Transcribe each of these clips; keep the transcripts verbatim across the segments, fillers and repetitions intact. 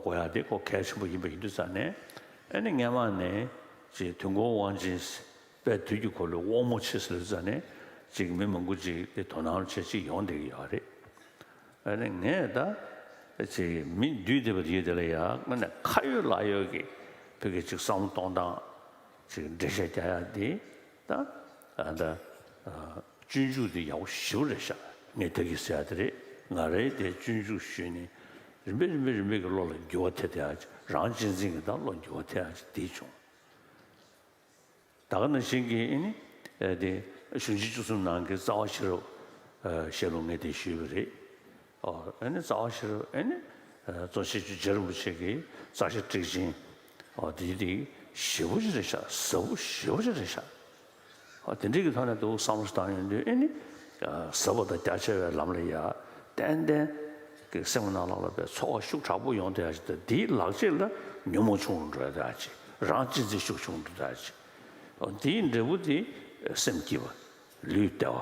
དགོས་ཡག་དེ་ཁོ་གལ་ཆེན་པོ་ཡིན་པ་ཡིན་དུས་ཙང་ནས། ཨ་ནི་སྔན་མ་ནས་ཅིག་དུས་འཁོར་དབང་ཆེན་དཔལ་དུས་ཀྱི་འཁོར་ལོའི་དབང་མོ་ཆེ་ཟེར་དུས་ཙང་ནས་ཅིག་མི་མང་པོ་ཅིག་དེ་དོ་སྣང་བྱེད་ཅིག་ཡོང་བསྡད་ཀྱི་ཡོད་རེད། ཨ་ནི་ངས་ད་ཅིག་མི་འདུས་བསྡད་པ་དེ་ཡོད་དེ་ལ་ཡ་ང་ནས་ཁ་ཡོད་ལག་ཡོད་ཀྱི་བོད་ཀྱི་ཅིག་བསམ་བློ་གཏོང་སྟངས་ཅིག་འགྲེལ་བཤད་རྒྱག་ཡག་དེ། ད་ཨ་ད་ཨ་སྤྱོད་འཇུག་དེ་ཡག་པོ་ཞེ་པོ་རེད་ཤག་ངས་ད་གིན་ཟེར་ཡག་དེ་རེད། ང་རའི་དེ་སྤྱོད་འཇུག་ཞུས་ནས་རིམ་པས་རིམ་པས་རིམ་པས་ཀྱི་བློ་ལ་འགྱུར་བ་ཐེབས་བསྡད་ཡག་ཅིག་རང་གཅེས་འཛིན་གྱི་ད་བློ་འགྱུར་བ་ཐེབས་ཡག་ཅིག་དེ་བྱུང་། ད་ག་ནང་བཞིན་གྱི་ཨེ་ནི་ཨེ་དེ་གཞུང་ཆེན་བཅུ་གསུམ་ནང་གི་རྩ་བ་ཤེས་རབ་ཨ་ཞལ་ལུང་ངས་དེ་ཞུས་པ་རེད། ཨོ་ཨེ་ནི་རྩ་བ་ཤེས་རབ་ཨེ་ནི་ཨ་གཙོ་ཆེ་ཆུ་རྗེ་རིན་པོ་ཆེ་གི་རྩ་ཤེ་ཊཱིཀ་ཆེན། ཨོ་དེ་དེ་ཞེ་པོ་ཅིག་རེད་ཤག་ཟབ་པོ་ཞེ་པོ་ཅིག་རེད་ཤག་ཨོ་དེ་འདྲའི་གི་ཐོག་ནས་འདུག་བསམ་བློ་བཏང་ཡོང་དུས་ཨེ་ནི་ཨ་ཟབ་པ་དང་རྒྱ་ཆེ་བའི་ལམ་ལ་ཡ་ཏན་ཏན་གི་སེམས་ནང་ལོགས་ལ་པའི་ཚོར་བ་ཤུགས་དྲག་པོ་ཡོང་བསྡད་ཡག་ཅིག་དང་། དེའི་ལག་རྗེས་ལ་ཉོན་མོངས་ཆུང་རུ་འགྲོ་ཡག་ཅིག་རང་གཅེས་འཛིན་ཤུགས་ཆུང་རུ་འགྲོ་ཡག་ཅིག་ཨོ་དེའི་འབྲས་བུ་དེ་སེམས་སྐྱིད་པ། ལུས་བདེ་བ།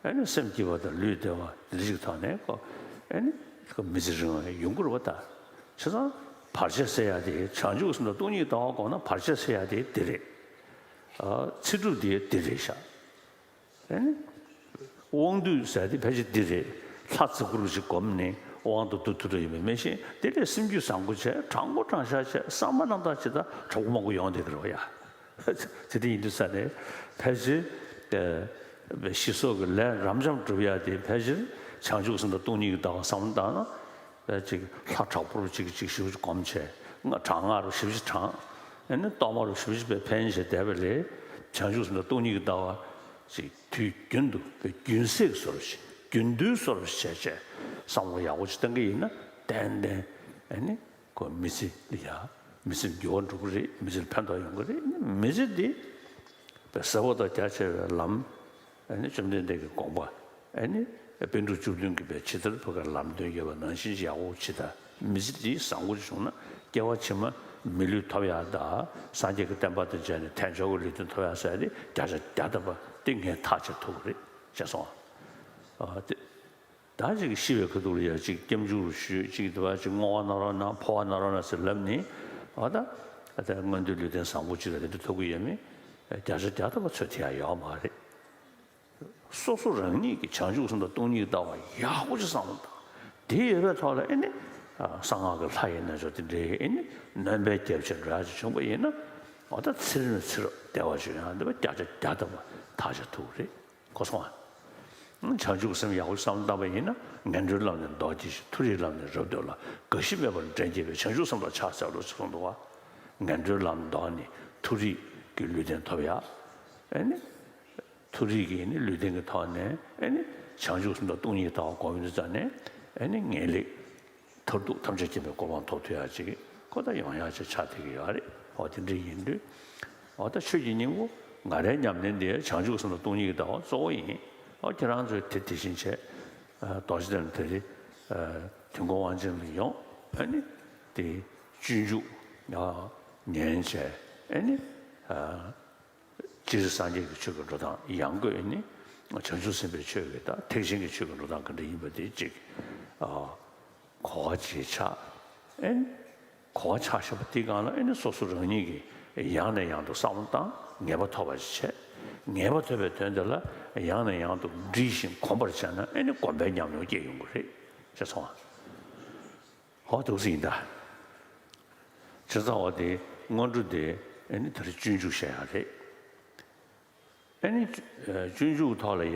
ཨ་ནི་སེམས་སྐྱིད་པ་དང་ལུས་བདེ་བ་འདི་འདྲ་ཞིག་ཐོག་ནས་ཁོ་ཨ་ནི་ཁོ་མི་ཚེ་རིང་བ་ཡོང་གི་རེད་པ། ད་བྱས་ཙང་བར་ཆད་སེལ་ཡག་དེ་བྱང་ཆུབ་སེམས་དང་སྟོང་ཉིད་ལྟ་བ་སྒོམ་ན་བར་ཆད་སེལ་ཡག་དེ་དེ་རེད། ཨ་ཚེ་སྒྲུབ་དེ་དེ་རེད་ཤག་ཨ་ནི་དབང་སྡུད་ཟེར་དེ་ཕལ་ཆེར་འདི་རེད། ལྷ་ཙི་གུ་རུ་ཞིག་བསྒོམས་ནས་དབང་དུ་བསྡུ་ཐུབ་རེ་ཡོད་པའི་མེད་བཞིན་དེ་ལས་སེམས་རྒྱུད་བཟང་པོ་བྱས། དྲང་པོ་དྲང་བཞག་བྱས། བསམ་པ་རྣམ་དག་བྱས། ད་གྲོགས་པོ་མང་པོ་ཡོང་བསྡད་ཀྱི་རེད་པ་ཡ། དེ་འདྲ་ཡིན་དུས་ཙང་ནས་ཕལ་ཆེར་ཨ་ཞི་སོགས་ཀྱི་ལས་རབ་འབྱམས་སྒྲུབ་ཡག་དེ་ཕལ་ཆེར་བྱང་ཆུབ་སེམས་དང་སྟོང་ཉིད་ཀྱི་ལྟ་བ་བསམ་བློ་བཏང་ན། ཨ་ཅིག་ལྷ་དྲག་པོ་རུ་ཅིག་ཅིག་ཞེ་པོ་ཅིག་བསྒོམས་བྱས། ང་དྲག་སྔགས་རུ་ཞེ་པོ་ཅིག་བགྲངས། ཨ་ནི་གཏོར་མ་རུ་ཞེ་པོ་ཅིག་པའི་ཕན་བྱས་བསྡད་པ་ལས་བྱང་ཆུབ་སེམས་དང་སྟོང་ཉིད་ཀྱི་ལྟ་བ་ཅིག་དུས་རྒྱུན་དུ་རྒྱུན་སྲས་ཀྱི་བཟོ་འདྲ་ཞིག་རྒྱུན་དུའི་བཟོ་འདྲ་ཞིག་བྱས་བྱས་བསམ་བློ་ཡག་པོ་ཅིག་བཏང་གི་ཡིན་ན་ཏན་ཏན་ཨ་ནི་ཁོ་མི་ཚེ་ལ་ཡ་མི་ཚེ་འགྱུར་བ་འགྲོ་གི་རེད། མི་ཚེ་ལ་ཕན་ཐོགས་ཡོང་གི་རེད། མི་ཚེ་འདི་ཟབ་པ་དང་རྒྱ་ཆེ་བའི་ལམ། ཨ་ནི་བཅོམ་ལྡན་འདས་ཀྱི་དགོངས་པ། ཨ་ནི་པཎ་གྲུབ་བཅུ་བདུན་གྱིས་པའི་ཇི་ལྟར་བོད་ཀྱི་ལམ་སྟོན་ཡོད་པ་ནང་བཞིན་ཅིག་ཡག་པོ་ཅིག་དང་མི་ཚེ་འདི་བཟང་པོ་ཅིག་བྱུང་ན་སྐྱེ་བ་ཕྱི་མ་མི་ལུས་ཐོབ་ཡག་དང་སངས་རྒྱས་ཀྱི་བསྟན་པ་དང་མཇལ་ནས་དལ་འབྱོར་གྱི་ལུས་རྟེན་ཐོབ་ཡག་ཟེར་ཡག་དེ་བརྒྱ་ཆ་བརྒྱ་ཐམ་པ་དེ་ངས་ཐག་བཅད་ཐུབ་ཀྱི་རེད་བྱས་སོང་། ཨ་དེ་ད་ཅིག་ཤི་བའི་ཁ་ཐུག་ལ་ཡ་ཅིག་སྐྱབས་འཇུག་རུ་ཞུས། ཅིག་དེ་བ་ཅིག་བསྔོ་བ་གནང་རོགས་གནང་། འཕོ་བ་གནང་རོགས་གནང་ཟེར་ལབ་ནས། ཨ་ད་ཨ་ད་མངོན་མཐོའི་ལུས་རྟེན་བཟང་པོ་ཅིག་ལ་དེ་འདྲ་ཐོབ་ཀྱི་ཡོད་མེད་བརྒྱ་ཆ་བརྒྱ་ཐམ་པ་ཚོད་ཐིག་ཡག་ཡོད་མ་རེད། སོ་སོ་རང་ཉིད་ཀྱི་བྱང་ཆུབ་སེམས་དང་སྟོང་ཉིད་ལྟ་བ་ཡག་པོ་ཅིག་བསམ་བློ་བཏང་། དེ་ཡོད་པའི་ཐོག་ལ་ཨེ་ནི་ཨ་གསང་སྔགས་ཀྱི་ལྷ་ཡི་རྣལ་འབྱོར་དེ་འདྲའི་ཨེ་ནི་སྣོན་པའི་རྒྱབ་ཆེན་འགྲོ་ཡག་ཅིག་བྱུང་པ་ཡིན་ན། འོ་ད་ཚེ་རིང་ཚེ་རབས་བདེ་བ་ཅིག་ཡོང་ཡག་འདི་བ་བརྒྱ་ཆ་བརྒྱ་ཐམ་པ་ཐག་བཅད་ཐུབ་ཀྱི་རེད། གོ་སོང་ཨ། བྱང་ཆུབ་སེམས་ཡག་པོ་བསམ་བློ་བཏང་པ་ཡིན་ན། ངན་འགྲོའི་ལམ་ནས་ལྡོག་སྐྱེ་ཞིང་། མཐོ་རིས་ལམ་ནས་རབ་སྟོན་ལ། རྒ་ཤི་མེད་པར་འདྲེན་བྱེད་པའི། བྱང་ཆུབ་སེམས་ལ་ཕྱག་འཚལ་ལོ་ཞེས་གསུངས་འདུག་པ། ངན་འགྲོའི་ལམ་ལྡོག་ནས་མཐོ་རིས་ཀྱི་ལུས་རྟེན་ཐོབ་ཡག་ཨེ་ནི། མཐོ་རིས་ཀྱི་ནི་ལུས་རྟེན་གྱི་ཐོག་ནས་ཨེ་ནི་བྱང་ཆུབ་སེམས་དང་སྟོང་ཉིད་ལྟ་བ་སྒོམ་ཡོང་དུས་ཙང་ནས་ཨེ་ནི་ངེས་ལེགས་མཐར་ཐུག་ཐམས་ཅད་མཁྱེན་པའི་གོ་འཕང་ཐོབ་ཐུབ་ཡག་ཅིག་ཁོ་ད་ཡོང་ཡག་ཅིག་ཆགས་བསྡད་ཀྱི་ཡོད་རེད། འོ་དེ་འདྲ་ཡིན་དུས། འོ་ད་ཆོས་ཀྱི་སྙིང་པོ་ང་རའི་ཉམས་ལེན་འདི་བྱང་ཆུབ་སེམས་དང་སྟོང་ཉིད་ཀྱི་ལྟ་བ་གཙོ་བོ་ཡིན། འོ་ཁྱེད་རང་ཚོས་དེ་དེ་བཞིན་བྱས། ཨ་རྡོ་རྗེ་གདན་ལ་དེ་རིང་ཨ་དུས་འཁོར་དབང་ཆེན་ལ་ཡོང་། ཨ་ནི་དེ་སྤྱོད་འཇུག་ཨ་ཉན་བྱས། ཨ་ནི་ཨ་སྤྱིར་སངས་རྒྱས་ཀྱི་ཆོས་ཀྱི་འགྲོ་སྟངས། ཡང་སྒོས་ནི་བྱང་ཆུབ་སེམས་དཔའི་ཆོས་ཀྱི་དང་ཐེག་ཆེན་གྱི་ཆོས་ཀྱི་འགྲོ་སྟངས་ག་འདྲ་ཡིན་པ་དེ་གཅིག་ཨ་གོ་བ་གཅིག་ཆགས། ཨེ་ནི་གོ་བ་ཆགས་བཞག་པ་དེའི་སྒང་ལ་ཨེ་ནི་སོ་སོ་རང་ཉིད་ཀྱིས་ཡང་ནས་ཡང་དུ་བསམ་བློ་བཏང་། ངེས་པ་ཐོབ་པ་ཞིག་བྱས། ངེས་པ་ཐོབ་པའི་དོན་དེ་ལ་ཡང་ནས་ཡང་དུ་འདྲིས་ཤིང་གོམས་པར་བྱས་ན་ཨེ་ནི་གོམས་པའི་ཉམས་མྱོང་སྐྱེ་ཡོང་གི་རེད་ཅེས་གསུངས་པ། ཧོ་འདུག་སེ་ཡིན་ད། བྱས་ཙང་འོ་དེ་སྔོན་འགྲོ་དེ་ཨེ་ནི་ད་རེས་སྤྱོད་འཇུག་བཤད་ཡག་རེད། ཨེ་ནི་སྤྱོད་འཇུག་ཐོག་ལ་ཡ་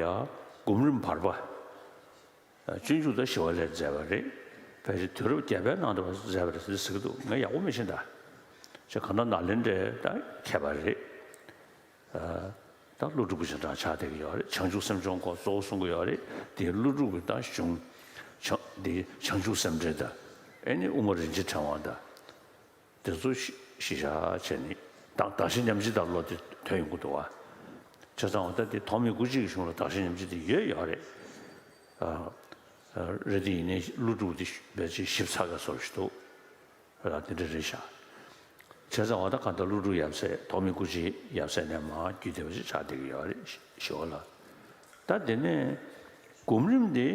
སྒོམ་རིམ་བར་པ། སྤྱོད་འཇུག་ད་ཞི་བ་ལྷས་མཛད་པ་རེད། ཕལ་ཆེར་དུས་རབས་བརྒྱད་པའི་ནང་དུ་མཛད་པ་རེད་ཟེར་གྱི་འདུག་ངས་ཡག་པོ་མི་ཤེས་ད། ཅེས་གང་ལྟར་ནཱ་ལེནྡྲའི་ད་མཁས་པ་རེད། ད་ཀླུ་སྒྲུབ་ཀྱི་རྗེས་འབྲང་ཆགས་བསྡད་ཀྱི་ཡོད་རེད། བྱང་ཆུབ་སེམས་སྦྱོང་སྐོར་གཙོ་བོ་གསུང་གི་ཡོད་རེད། དེ་ཀླུ་སྒྲུབ་ཀྱི་ད་གཞུང་། བྱང་དེ་བྱང་ཆུབ་སེམས་འགྲེལ་དང་། ཨེ་ནི་དབུ་མ་རིན་ཆེན་ཕྲེང་བ་དང་། དེ་ཚོ་གཞི་གཞི་བཞག་བྱས་ནས་ད་གདགས་གཞི་ཉམས་བཞེས་དང་བློ་དེ་ཐོན་ཡོང་གི་འདུག་བ། བྱས་ཙང་འོ་ད་དེ་ཐོགས་མེད་སྐུ་མཆེད་ཀྱི་གཞུང་ལ་གདགས་གཞི་ཉམས་བཞེས་དེ་ཡོད་ཡོད་རེད། ཨ་ཨ་རེད་དེ་ཡིན་ནའི་ཀླུ་སྒྲུབ་དེ་བས་ཅིག་ཞིབ་ཚགས་ཀྱི་བཟོ་ཞིག་འདུག་ལ་དེ་འདྲ་རེད་ཤག་བྱས་ཙང་འོ་ད་གང་ལྟར་ཀླུ་སྒྲུབ་ཡབ་སྲས་ཐོགས་མེད་སྐུ་མཆེད་ཡབ་སྲས་ནས་མར་བརྒྱུད་བསྡད་པ་ཞིག་ཆགས་བསྡད་ཀྱི་ཡོད་རེད་ཞུ་བ་ལ། ད་དེ་ནས་སྒོམ་རིམ་དེ་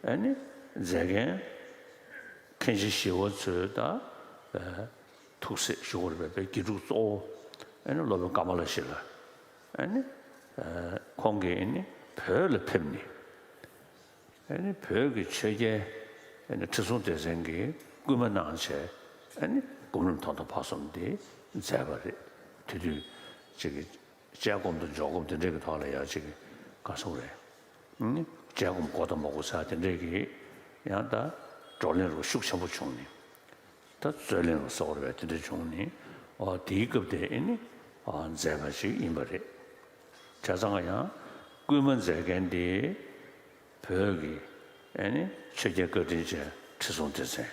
ཨ་ནི་མཛད་མཁན། མཁན་ཆེན་ཞི་བ་འཚོའི་ད་ཐུགས་སྲས་ཞུ་དགོས་རེད་པས། དགེ་ཕྲུག་གཙོ་བོ་ཨ་ནི་སློབ་དཔོན་ཀ་མ་ལ་ཤཱི་ལ། ཨ་ནི་ཁོང་གིས་ཨ་ནི་བོད་ལ་ཕེབས་ནས། ཨ་ནི་བོད་ཀྱི་ཆོས་རྒྱལ་ཨ་ནི་ཁྲི་སྲོང་ལྡེ་བཙན་གྱི་སྐུལ་མ་གནང་བྱས། ཨ་ནི་སྒོམ་རིམ་ཐོག་མཐའ་བར་གསུམ་དེ་མཛད་པ་རེད། དེ་དུས་ཅིག་གི་དཔྱད་སྒོམ་དང་འཇོག་སྒོམ་དེ་འདྲས་ཀྱི་ཐོག་ལ་ཡང་ཅིག་ག་སོང་རེད། ཨ་ནི་དཔྱད་སྒོམ་དགོས་དང་མ་དགོས་ཟེར་དེ་འདྲས་ཀྱི་ཡང་ད་བགྲོ་གླེང་རུ་ཤུགས་ཆེན་པོ་བྱུང་ནས། ད་རྩོད་གླེང་ལ་སོགས་རེད་པས། དེ་འདྲ་བྱུང་ནས་ཨོ་དེའི་སྐབས་དེ་ཨེ་ནི་ཨོ་མཛད་པ་ཞིག་ཡིན་པ་རེད། བྱས་ཙང་ཡང་སྐུལ་མ་མཛད་མཁན་དེ་བོད་ཀྱི་ཨེ་ནི་ཆོས་རྒྱལ་བཀའ་དྲིན་ཅན་ཁྲི་སྲོང་ལྡེ་བཙན།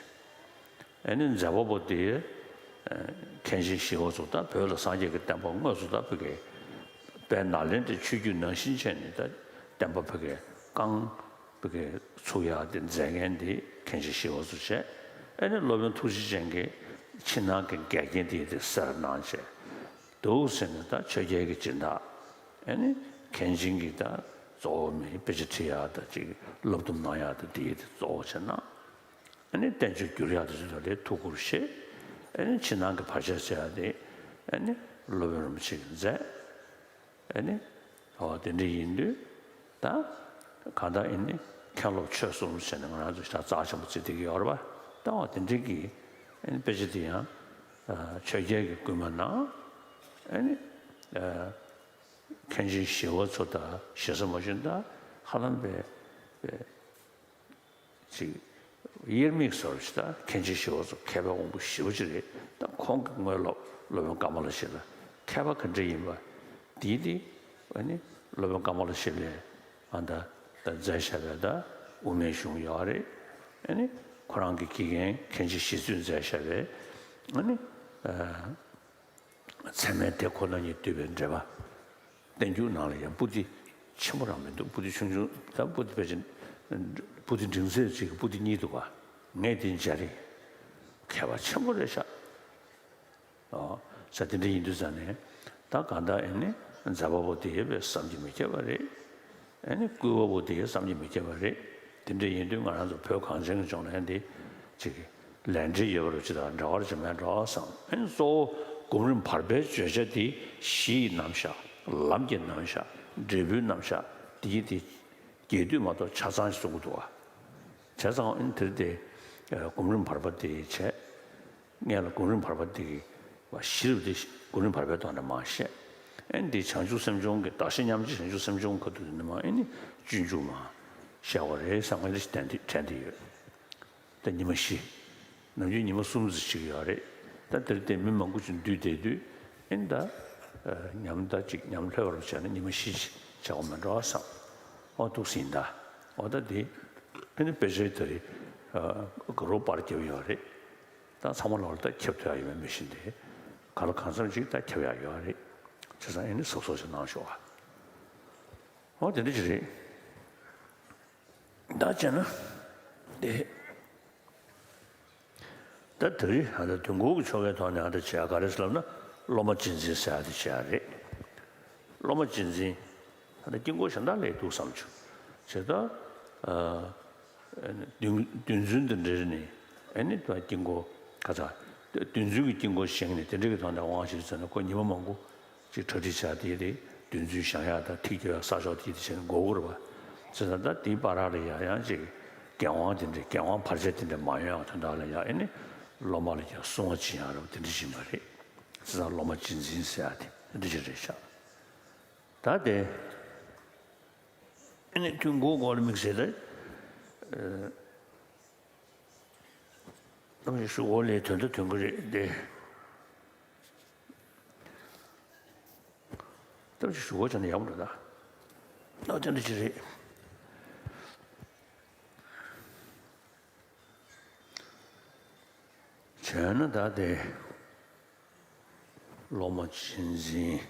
ཨེ་ནི་མཛད་པ་པོ་དེ་མཁན་ཆེན་ཞི་བ་འཚོ། ད་བོད་ལ་སངས་རྒྱས་ཀྱི་བསྟན་པ་དངོས་སུ་ད་བོད་ཀྱི་དཔལ་ནཱ་ལེནྡྲའི་ཆོས་བརྒྱུད་ནང་བཞིན་བྱས་ནས་ད་བསྟན་པ་བོད་ཀྱི་བསྐང་བོད་ཀྱི་ཚུགས་ཡག་དེ་མཛད་མཁན་དེ་མཁན་ཆེན་ཞི་བ་འཚོ་བྱས། ཨེ་ནི་སློབ་དཔོན་ཐུགས་རྗེ་ཅན་གྱིས་ཕྱི་ནང་གི་འགལ་རྐྱེན་དེ་དེ་སེལ་གནང་བྱས། འདུག་ཟེར་ནས་ད་ཆོས་རྒྱལ་གྱི་སྦྱིན་བདག་ཨེ་ནི་མཁན་ཆེན་གྱི་ད་གཙོ་བོ་མི་དཔེ་ཆ་ཁྲིད་ཡག་དང་ཅིག་སློབ་སྟོན་གནང་ཡག་དང་དེ་དེ་གཙོ་བོ་བྱས་ན། ཨེ་ནི་བསྟན་བཅོས་བསྒྱུར་ཡག་དེ་ཚོ་ལ་ཐུགས་ཁུར་བཞེས། ཨེ་ནི་ཕྱི་ནང་གི་བར་ཆད་སེལ་ཡག་དེ་ཨེ་ནི་སློབ་དཔོན་རིན་པོ་ཆེ་གིས་མཛད། ཨེ་ནི་ཨོ་དེ་འདྲ་ཡིན་དུས་ད་གང་ལྟར་ཨེ་ནི་མཁན་སློབ་ཆོས་གསུམ་ཟེར་ནས་ང་རང་ཚོ་ཞེ་དྲག་རྩ་ཆེན་པོ་བརྩི་བསྡད་ཀྱི་ཡོད་རེད་པ། ད་ཨོ་དེ་འདྲ་གི་ཨེ་ནི་དཔེ་ཆ་དེ་ཡང་ཆོས་རྒྱལ་གྱིས་སྐུལ་མ་གནང་། ཨེ་ནི་མཁན་ཆེན་ཞི་བ་འཚོ་དང་ཞེ་ས་མ་ཞུ་ད་ཧ་ལམ་པའི་ཅིག་དབྱེར་མེད་བཟོ་འདྲ་ཞིག་ད་མཁན་ཆེན་ཞི་བ་འཚོ་མཁས་པའི་དབང་པོ་ཞེ་པོ་ཅིག་རེད། ད་ཁོང་གི་དངོས་སློབ་སློབ་དཔོན་ཀ་མ་ལ་ཤཱི་ལ་མཁས་པ་ག་འདྲ་ཡིན་པ་དེའི་དེ་ཨ་ནི་སློབ་དཔོན་ཀ་མ་ལ་ཤཱི་ལས་ཨ་ད་ད་མཛད་བཞག་པའི་ད་དབུ་མའི་གཞུང་ཡོད་རེད། ཨ་ནི་ཁོ་རང་གི་དགེ་རྒན་མཁན་ཆེན་ཞི་འཚོས་མཛད་བཞག་པའི་ཨ་ནི། ཚད་མའི་དེ་ཁོ་ན་ཉིད་བསྡུས་པའི་འགྲེལ་པ། བསྟན་འགྱུར་ནང་ལ་ཡང་པོ་ཏི་ཆེན་པོ་རང་མི་འདུག་པོ་ཏི་ཆུང་ཆུང་ད་པོ་ཏི་ཕལ་ཆེར་པོ་ཏི་འབྲིང་ཚད་ཅིག་གི་པོ་ཏི་གཉིས་འདུག་ག་ངས་དེ་མཇལ་རེད། མཁས་པ་ཆེན་པོ་རེད་ཤག་ཨོ་ས་དེ་འདྲ་ཡིན་དུས་ཙང་ནས་ད་གང་ལྟར་ཨེ་ནི་མཛད་པ་པོ་དེ་ཡོད་པས་བསམ་གྱིས་མི་ཁྱབ་པ་རེད། ཨེ་ནི་བསྐུལ་བ་པོ་དེ་ཡང་བསམ་གྱིས་མི་ཁྱབ་པ་རེད། དེ་འདྲ་ཡིན་དུས་ང་རང་ཚོ་བོད་གངས་ཅན་གྱི་ལྗོངས་ལ་ཡང་འདི་ཅིག་ལས་འབྲེལ་ཡོད་པ་རུ་ཅི་དང་འདྲ་བར་ཅི་མེད་འགྲོ་བསམ། ཨེ་ནི་གཙོ་བོ་སྒོམ་རིམ་བར་པའི་བརྗོད་བྱ་དེ་གཞི་ཡི་རྣམ་གཞག་ལམ་གྱི་རྣམ་གཞག་འབྲས་བུའི་རྣམ་གཞག་འདི་དེ་རྒྱས་བསྡུས་མ་གཏོགས་ཆ་ཚང་ཞིག་གསུང་གི་འདུག་བ། བྱས་ཙང་ཨེ་ནི་དེར་དེ་སྒོམ་རིམ་བར་པ་དེ་བྱས། སྔོན་ལ་སྒོམ་རིམ་བར་པ་འདི་གི་བ་བཞི་རུ་དེ་སྒོམ་རིམ་བར་པའི་ཐོག་ནས་མར་བཤད། ཨེ་འདི་བྱང་ཆུབ་སེམས་སྦྱོང་གི་གདགས་གཞི་མཉམ་རྗེས་བྱང་ཆུབ་སེམས་སྦྱོང་ག་དུས་ནས་མར་ཨེ་ནི་སྤྱོད་འཇུག་མར་བཤད་པ་རེད་བསམ་ག་འདྲ་ཞིག་དྲན་དེ་དྲན་དེ་ཡོད། ད་ཉི་མ་བཞི། ནམ་རྒྱུན་ཉི་མ་གསུམ་ཙམ་ཞིག་ཡོད་རེད། ད་དེར་བརྟེན་མི་མང་པོ་ཅིག་འདུས་བསྡད་དུས་ཨེ་ནི་ད་ཉམས་ད་ཅིག་ཉམས་ལྷོད་པར་བྱས་ན་ཉི་མ་བཞི་ཅིག་བྱ་བ་མི་འགྲོ་བསམ། ཨོ་འདུག་སེ་ཡིན་ད། ཨོ་ད་དེ་ཨེ་ནི་དཔེ་ཆའི་ད་རེད། ག་རོ་པར་རྒྱབ་ཡོད་རེད། ད་ཚང་མ་ལོག་ལ་ད་ཁྱབ་ཐུབ་ཡ་ཡོད་མེད་མི་ཤེས་ཏེ། ག་ལ་གང་འཚམ་ཅིག་ད་ཁྱབ་ཡ་ཡོད་རེད། བྱས་ཙང་ཨེ་ནི་གཟབ་གཟབ་ཅིག་གནང་ཤོག་ཨ། འོ་དེ་འདྲ་ཅིག་རེད། ད་བྱས་ན། དེ། ད་དེ་རིང་ཨ་ད་དུས་འཁོར་གྱི་ཆོ་གའི་ཐོག་ནས་ཨ་ད་བྱས་ག་རེ་ཟེར་ལབ་ན་སློབ་མ་རྗེས་འཛིན་ཟེར་ཡ་དེ་བྱས་རེད། སློབ་མ་རྗེས་འཛིན། ཨ་ད་དཀྱིལ་འཁོར་གཞན་དག་ལས་འདུག་བསམ་བྱུང་། བྱས་ད། ཨ། བདུན་བདུན་ཚན་དེ་འདྲ་ནས་ཨེ་ནི་ད་དཀྱིལ་འཁོར་ག་ཚ། བདུན་ཚན་གྱི་དཀྱིལ་འཁོར་བཞེངས་ནས་དེ་འདྲ་གི་ཐོག་ནས་དབང་ཞིག་བཙལ་ན་ཁོ་ཉི་མ་མང་པོ་ཅིག་གྲ་སྒྲིག་བྱ་དེ་རེད། བདུན་ཚན་བཞེངས་ཡག་དང་ཐིག་རྒྱབ་ཡག་ས་ཕྱོགས་དེ་དེ་བྱས་ནས་འགོར་གི་རེད་པ། བྱས་ཙང་ད་དེའི་བར་ལ་ཡང་ཡང་ཅིག་འགན་དབང་དེ་འདྲ་འགན་དབང་བར་ཆད་དེ་འདྲ་མ་ཡོང་ཡག་དོན་དག་ལ་ཡང་ཨེ་ནི་སློབ་མ་ལ་ཀྱང་སྲུང་བ་བྱེད་ཡག་རེད་པ། དེ་འདྲ་ཞིག་མ་རེད། བྱས་ཙང་སློབ་མ་རྗེས་འཛིན་ཟེར་ཡག་དེ་འདྲ་ཞིག་རེད་ཤག་ད་དེ། ཨ་ནི་དུས་འཁོར་སྐོར་ལ་དམིགས་བསལ་ད། ཨ། གཏམ་ཞིག་ཞུ་འོ་ལས་དོན་དུ་དོན་གྱི་རེད་དེ། གཏམ་ཞིག་ཞུ་འོ་བྱས་ན་ཡག་པོ་འདུག་ད། ཨ་དེ་འདྲ་ཅིག་རེད། བྱས་ན་ད་དེ། སློབ་མ་རྗེས་འཛིན།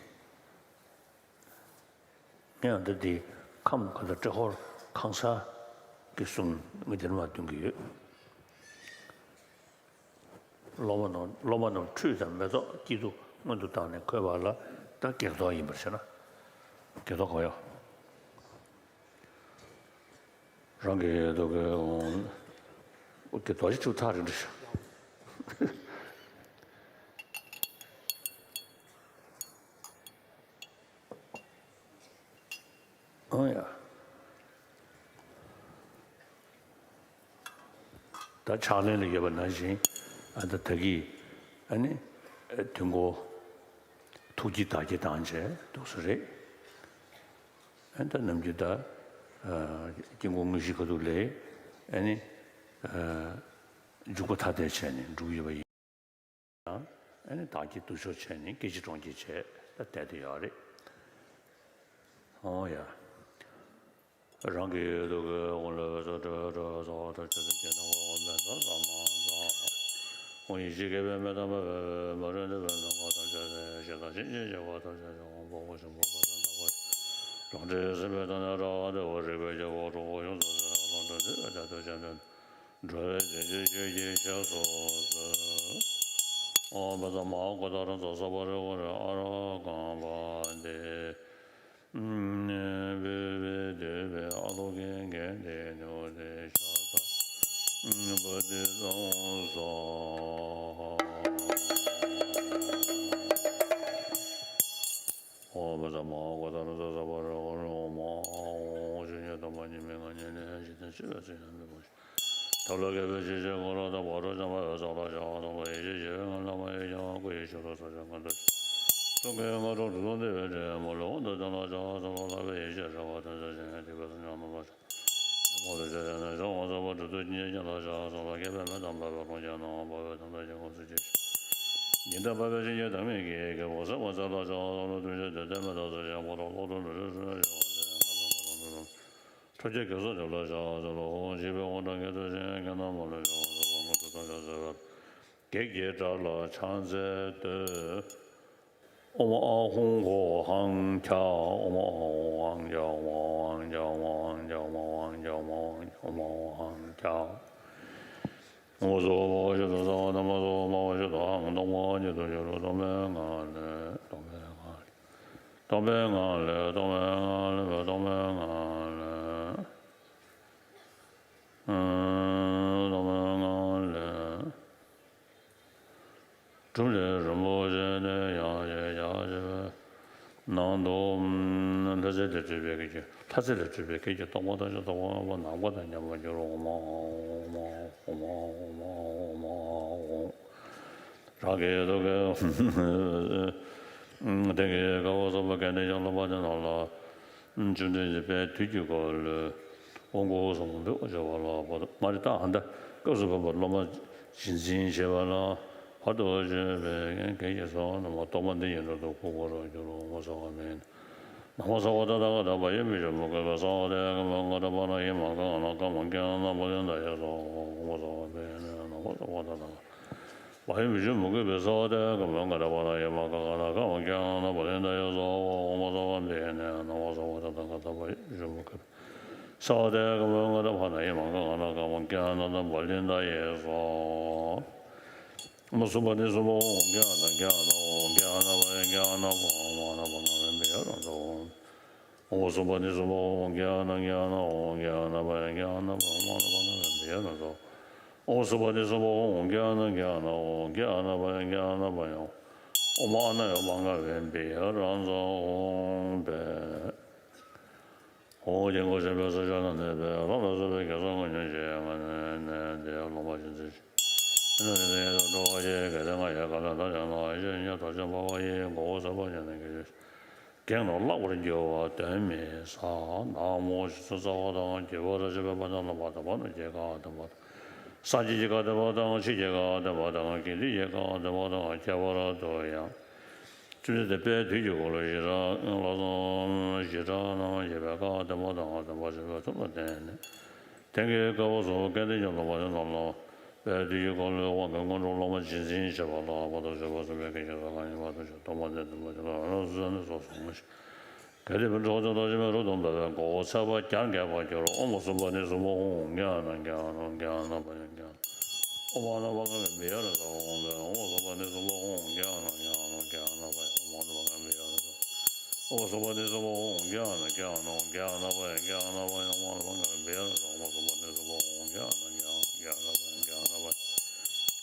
ངས་ཨ་ད་དེ་ཁམས་ག་ད་ཏྲེ་ཧོར་ཁང་གསར་གྱི་གསུང་ངས་དེར་མར་འདོན་གྱི་ཡོད། སློབ་མ་རྣམས་སློབ་མ་རྣམས་ཁྲུས་དང་མེ་ཏོག་སྐྱིད་སྡུག་སྔོན་དུ་བཏང་ནས་འཁོད་པ་ལ་ད་བགེགས་གཏོར་ཡིན་པར་བྱས་ན། བགེགས་གཏོར་གོ་ཡོ། རང་གི་ཐུགས་ཀའི་དབང་ ཨོ་ཀེ། རྡོ་རྗེ་ཐུགས་ཐག་རིང་འགྲོ་ཤག་ཨོ་ཡ། ད་ཕྱག་ལེན་ལ་ཡོད་པ་ནང་བཞིན། ཨ་ད་ད་གི་ཨ་ནི་དུས་འཁོར་ཐུགས་ཀྱི་བདག་བསྐྱེད་བཏང་བྱས་འདུག་སེ་རེད། ཨ་ད་ནམ་རྒྱུན་ད་དཀྱིལ་འཁོར་དངོས་གཞི་ཁ་ཐུག་ལས་ཨ་ནི་འཇུག་པ་ཐ་དད་བྱས་ནས་འགྲུབ་ཡོད་པ་ཡིན། ཨ་ནི་བདག་བསྐྱེད་བསྡུ་ཆོག་བྱས་ནས་སྐད་ཅིག་གྲོང་ཁྱེར་བྱས་ད་བསྡད་དེ་ཡོད་རེད། ཨོ་ཡ། རང་གི་ཐུགས་ཀའི་དབང་ལས་བྱུང་སྤྲོས་བྲལ་ཚོགས་ཐམས་ཅད་ཀྱི་ནང་ཁོག་པའི་མེ་ཏོག་ཙམ་མ་ཚང་བ། ཡེ་ཤེས་སྐྱེད་པའི་མེ་ཏོག་མ་འབར་བའི་མ་རིག་འདོད་པའི་མེ་འཁོར་ཐམས་ཅད་ཀྱི་ཞེ་སྡང་གཤིན་རྗེའི་བྱ་བ་ཐམས་ཅད་ཀྱི་དབང་པོ་ཆེན་པོ་པ་དང་ནག་པོ་རང་འདྲའི་སེམས་དཔའི་དང་ནི་ར་བ་འདྲ་བ་རིག་པའི་རྒྱལ་པོ་གྲོགས་པོ་ཡོངས་སུ་ཚོལ་བ་ལ་འགྲོ་འདོད་པའི་དད་དོན་ཅན་དོན་འགྲོ་བའི་རྗེས་སུ་ཆོས་ཀྱི་ཞབས་སུ་མཆི། ཨོཾ་བཛྲ་མ་ཧཱ་གུ་ཏ་ར་ཛ་ས་པ་རི་ཝཱ་ར་ཨ་ར་ཀཾ་པ་ཏི། བི་བི་དྷི་བི་ཨ་ལོ་ཀེ་གྷནྟི་ནུ་ཏེ་ཤ་ཏ་པ་ཏི་ཙ་ཧཱ་སྭཱ་ཧཱ། ཨོཾ་བཛྲ་མ་ཧཱ་གུ་ཏ་ར་ཛ་ས་པ་རི་ཝཱ་ར་ཨོཾ་ཨཱཿཧཱུྃ། ཆོས་ཉིད་སྟོང་པ་ཉིད་མེད་ངང་ཉིད་ནི་འཇིག་རྟེན་ཤེས་པའི་ཚུལ་ཡང་མེད་པ་ཞིག་ཐབས་ལ་མཁས་པས་ཇི་བཞིན་ཁོ་ན་བཟླས་པ་སྒྲུབ་ཅིང་སྨྲ་བའི་ཚིག་ལ་ཕྱག་འཚལ་ལོ། ཡེ་ཤེས་ཞི་བའི་མངོན་ལམ་ཡིད་བཞིན་སྐུ་ཡི་ཞབས་ལ་ཕྱག་འཚལ་ལོ། གསུང་གི་སྔ་དྲོ་གྲུབ་ཐོབ་འདུས་པའི་དྲིན་ལས་མ་ལུས་དབང་དུ་བཏང་ལ་ཕྱག་འཚལ་ལོ། ལྷག་པའི་ཡེ་ཤེས་རེག་པ་ཐམས་ཅད་ཞི་བའི་ཐིགས་པའི་གསུང་རྣམས་ལ་ཕྱག་འཚལ་ལོ། ཉོན་མོངས་པའི་ཕྱོགས་བཅས་ནས་སྦྱངས་པ་ཚོགས་པ་སྒྲུབ་ཐོབ་ཀྱི་རྒྱན་ལ་ཕྱག་འཚལ་ལོ། བསྐལ་པའི་མེ་དང་འབར་བའི་ཀློང་ཆེན་ནང་འཕོ་བའི་དོན་དག་ཀུན་སེལ་ཞི་བའི་ཉི་ཟླ་འབར་བའི་ཆུ་སྐྱེས་ཞི་བ། ཉི་ཟླ་འབར་བའི་ཆུ་སྐྱེས་བདག་མེད་ཀྱི་རྒྱལ་པོ་སེར་བ་རྩེ་ལ་ཕྱག་འཚལ་ལོ། བདུད་བཞིའི་བདུད་སྡེ་མེ་ཏོག་བརྩེགས་ཤིང་ཕོ་བྲང་གློག་འཁྲུགས་འགྲོ་བའི་སྲུང་མ་ཞི་བ་ཟེར་ཡང་ཁ་ཚ་མ་ལུས་འགྲོ་འགྲོ། ཁྲོ་བཅས་སྒོ་གསུམ་རྒྱབ་ལ་ཕྱག་འཚལ་ལོ། འཇིགས་པའི་དབང་དྲག་ངེས་དུ་བྱས། ཁྱེད་རྣམས་མ་ལུས་ཕྱོགས་བཅུ་དག་པ། དངོས་གྲུབ་ཐམས་ཅད་སྩོལ་བའི་བགེགས་ཀྱི་དགྲ་ལ་ཕྱག་འཚལ་བསྟོད། ཨོཾ་ཨཱཿཧཱུྃ་ཧོཿཧཱུྃ་ཁྱ། ཨོཾ་ཨཱཿཧཱུྃ་ཧཱུྃ་ཁྱ། ཨོཾ་ཨཱཿཧཱུྃ་ཧཱུྃ་ཁྱ། ཨོཾ་ཨཱཿཧཱུྃ་ཁྱ། ཨོཾ་ཨཱཿཧཱུྃ་ཁྱ། ཨོཾ་སྭ་བྷཱ་ཝ་ཤཱ་ཏྭ། སྭ་བྷཱ་དྷརྨ། སྭ་བྷཱ་བྷ་ཝ་ཤཱ་ཏྭ། ཨཱཿཧཱུྃ་སྟོང་པ་ཉིད་དུ་གྱུར། སྟོང་པའི་ངང་ལས། སྟོང་པའི་ངང་ལས། སྟོང་པའི་ངང་ལས། སྟོང་པའི་ངང་ལས། སྟོང་པའི་ངང་ལས། སྟོང་པའི་ངང་ལས། སྒྲུབ་གནས་རིན་པོ་ཆེ་ནས་ཡང་ཞིག་ཡར་བཞེངས་པའི་ནང་དུ། ལྷ་རྫས་ལས་གྲུབ་པའི་སྐད་ཀྱིས། ལྷ་རྫས་ལས་གྲུབ་པའི་སྐད་ཀྱིས་སྟོང་པ་ཐམས་ཅད་སྟོང་པ་ལྔ་པོ་ནམ་མཁའ་དང་མཉམ་པར་གྱུར། ཨོཾ་ཨཱཿཧཱུྃ་ཨོཾ་ཨཱཿཧཱུྃ་ཨོཾ་ཨཱཿཧཱུྃ་ཨོཾ་ཨཱཿཧཱུྃ། རང་གི་ཐུགས་ཀའི་སྟེང་གི་དཀར་པོ་གསུམ་པོ་སྐལ་ལྡན་ཞིང་ལྷུན་པོ་དེ་རྣམས་ལ། བཅོམ་ལྡན་འདས་དཔལ་དུས་ཀྱི་འཁོར་ལོའི་དབང་བསྐུར་གསུམ་འབུལ་བར་བྱ་བ་ལ་བར་དུ། མ་རེད་ད། ཨ་ད་སྐབས་སུ་བབ་པའི་སློབ་མ་རྗེས་འཛིན་བྱེད་པ་ལ་བར་དུ་གཅོད་པའི་གེགས་ཀྱི་ཚོགས་རྣམས་སྟོང་པ་འདི་ཉིད་རབ་ཏུ་འཁོར་བར་འགྱུར་རོ། ཨོཾ་སྭ་བྷཱ་ཝ་ཨིནྡྲ། ནམ་མཁའ་ས་གོ་ཏ་ཐཱ་ག་ཏ་བ་ཡེ་མི་ཤ་མུ་ཁེ་བྷེ་ས་ཧོ་ཏེ་ག་མ་ག་ཏ་པ་ན་ཡེ་མ་ག་ག་ན་ཀ་མ་ཀྱ་ན་པ་ལི་ད་ཡེ་སྭཱ་ཧཱ། ཨོཾ་སྭ་བྷཱ་ཝ་ཨིནྡྲ། ནམ་མཁའ་ས་གོ་ཏ་ཐཱ་ག་ཏ་བ་ཡེ་མི་ཤ་མུ་ཁེ་བྷེ་ས་ཧོ་ཏེ་ག་མ་ག་ཏ་པ་ན་ཡེ་མ་ག་ག་ན་ཀ་མ་ཀྱ་ན་པ་ལི་ད་ཡེ་སྭཱ་ཧཱ། ཨོཾ་སྭ་བྷཱ་ཝ་ཨིནྡྲ། ནམ་མཁའ་ས་གོ་ཏ་ཐཱ་ག་ཏ་བ་ཡེ་མི་ཤ་མུ་ཁེ་བྷེ་ས་ཧོ་ཏེ་ག་མ་ག་ཏ་པ་ན་ཡེ་མ་ག་ག་ན་ཀ་མ་ཀྱ་ན་པ་ལི་ད་ཡེ་སྭཱ་ཧཱ། ཨོཾ་སུ་པ་ཏི་སུ་པ་ཧཱུྃ་ཨོཾ་ཀྱ་ན་ཀྱ་ན་ཨོཾ་ཀྱ་ན་པ་ཡ་ཀྱ་ན་པ་ཨོཾ་ཨ་ན་པ་ན་པ་ཡ་ན་ད་ཨོཾ། ཨོཾ་སུ་པ་ཏི་སུ་པ་ཧཱུྃ་ཨོཾ་ཀྱ་ན་ཀྱ་ན་ཨོཾ་ཀྱ་ན་པ་ཡ་ཀྱ་ན་པ་ཨོཾ་ཨ་ན་པ་ན་པ་ཡ་ན་ད་ཨོཾ། ཨོཾ་སུ་པ་ཏི་སུ་པ་ཧཱུྃ་ཨོཾ་ཀྱ་ན་ཀྱ་ན་ཨོཾ་ཀྱ་ན་པ་ཡ་ཀྱ་ན་པ་ཡ་ཨོཾ་ཨ་ན་ཡ་པ་ང་བེ་བེ་ཡ་ར་ཛ་ཧཱུྃ་བེ། ཨོཾ་དཀྱིལ་འཁོར་ཆེན་པོའི་ས་བཅུ་ན་གནས་པའི་ལྷ་ལ་སོགས་པའི་དགེ་ཚོགས་མངོན་སྤྱོད་ཅན་ལྔ་ནས་ཏེ་སློབ་མ་རྗེས་འཛིན་ཅིང་། ཨ་ནུ་ནི་ཡེ་དང་འགྲོ་བ་ཡི་གེ་དེ་ལྔ་ཡི་ག་ལ་ད་ཅང་ན་ཨ་ཤེ་ཉ་ཐོ་ཅན་འཕགས་པ་ཡི་མགོ་བོ་ཚ་བ་ཉ་ནི་གེ་ཞུ་གེགས་རྣམས་བརླག་པར་འགྱུར་བ་གདོན་མི་ཟ། ནག་མོ་ཞེ་ས་ཚ་བ་དང་རྒྱུ་བ་ར་ཅི་བའི་བ་དང་ལ་བ་དང་བ་ན་རྒྱུ་ག་དང་བ་དང་། སངས་རྒྱས་ཀྱི་བཀའ་བསྟན་པ་དང་ཆོས་ཀྱི་བཀའ་བསྟན་པ་དང་དགེ་འདུན་གྱི་བཀའ་བསྟན་པ་དང་ཁྱད་པར་དུ་ཡང་། བཅོམ་ལྡན་འདས་དཔལ་དུས་ཀྱི་འཁོར་ལོ་བཞི་སྒྲ་ལ་སོགས་བཞི་སྒྲ་རྣམས་བཞི་པའི་བཀའ་བསྟན་པ་དང་བསྟན་པ་ཆེན་པོའི་ཐུགས་ལ་བརྟེན་ནས། དེང་གི་སྐབས་སུ་སྐལ་ལྡན་གྱི་སློབ་མ་རྣམས་ལ་དཔལ་དུས་ཀྱི་འཁོར་ལོའི་དབང་གི་སྔོན་འགྲོ་སློབ་མ་རྗེས་འཛིན་བྱེད་པ་ལ་བར་དུ་གཅོད་པ་གསུམ་པའི་གེགས་ཀྱི་ཚོགས་རྣམས་ཉེ་བར་ཐུལ་ཞིང་སྟོང་པ་འདི་སྟོན་པར་བྱེད་པ་ལ་རང་སོ་སོ་ནས་སོ་སོ་ངོ་ཤེས། གལ་ཏེ་བོད་འགྲོ་བ་ཚོ་ལྟ་ཞིག་མེ་རུ་སྟོན་པ་བས་མགོ་བོ་ཚད་པ་བརྒྱར་འགེངས་པར་འགྱུར་རོ། ཨོཾ་སུ་པ་ནི་སུ་པ་ཧཱུྃ་ཨོཾ་ཀྱ་ན་ཀྱ་ན་ཀྱ་ན་པ་ཡ་ཀྱ་ན། ཨོཾ་ཨ་ན་པ་ག་བེ་མི་ཡ་ར་ད་ཧཱུྃ་བེ། ཨོཾ་སུ་པ་ནི་སུ་པ་ཧཱུྃ་ཨོཾ་ཀྱ་ན་ཀྱ་ན་ཀྱ་ན་པ་ཡ། ཨོཾ་ཨ་ན་པ་ག་བེ་མི་ཡ་ར་ད། ཨོཾ་སུ་པ་ནི་སུ་པ་ཧཱུྃ་ཨོཾ་ཀྱ་ན་ཀྱ་ན་ཨོཾ་ཀྱ་ན་པ་ཡ་ཀྱ་ན་པ་ཡ། ཨོཾ་ཨ་ན་པ་ག་བེ་མི་ཡ་ར་ད། ཨོཾ་སུ་པ་ནི་སུ་པ་ཧཱུྃ་ཨོཾ་ཀྱ་ན་ཀྱ་ན་ཀྱ་ན་པ་ཡ་ཀྱ་ན་པ་ཡ།